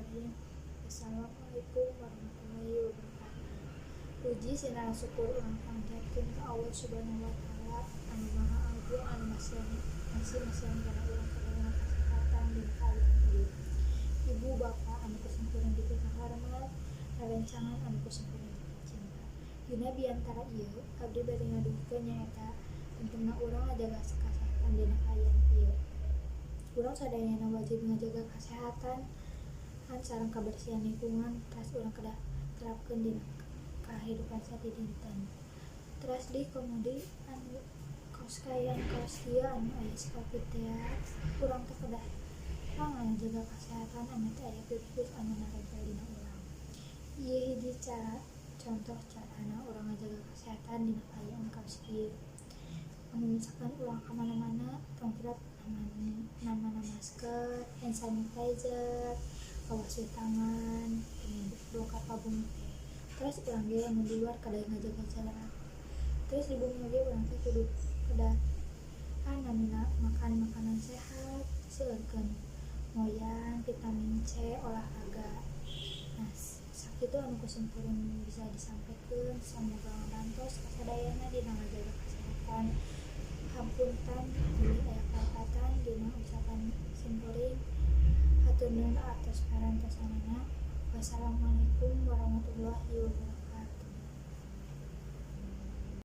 Bismillahirrahmanirrahim. Assalamualaikum warahmatullahi wabarakatuh. Puji sinareng syukur urang panjatkeun ka Allah Subhanahu wa taala anu Maha Agung, anu masih masihan kana urang kaayaan kasehatan dina kaayaan ieu. Ibu bapak anu ku simkuring dipikahormat, rerencangan anu ku simkuring dipicinta. Dina biantara ieu abdi bade ngadugikeun nyaeta pentingna urang ngajaga kasehatan dina kaayaan ieu. Urang sadayana wajib ngajaga kasehatan sareng kabersihan lingkungan, teras urang kedah terapkeun dina kahirupan sadidinten. Teras deui, komo deui anu kawas kaayaan kawas kieu anu aya si Covid tea, urang teh kedah ngajaga kasehatan ameh teu aya virus anu narempel dina urang. Ieu hiji cara, contoh carana urang ngajaga kasehatan dina kaayaan kawas kieu. Amun misalkan urang ka mana-mana, tong hilap namana masker, hand sanitizer, basuh tangan, dongkap ka bumi teh. Terus urang ge lamun di luar kedah ngajaga jarak. Terus di bumi oge urang teh kudu kedah namina makan makanan sehat, seueurkeun ngoyan, vitamin C, olahraga. Nah, sakitu anu ku simkuring bisa disampaikan, semoga ngabantos kasadayana dina ngajaga kesehatan. Hapunten bilih aya kalepatan dina ucapan simkuring. Hatur nuhun atos parantosanana. Wassalamualaikum warahmatullahi wabarakatuh.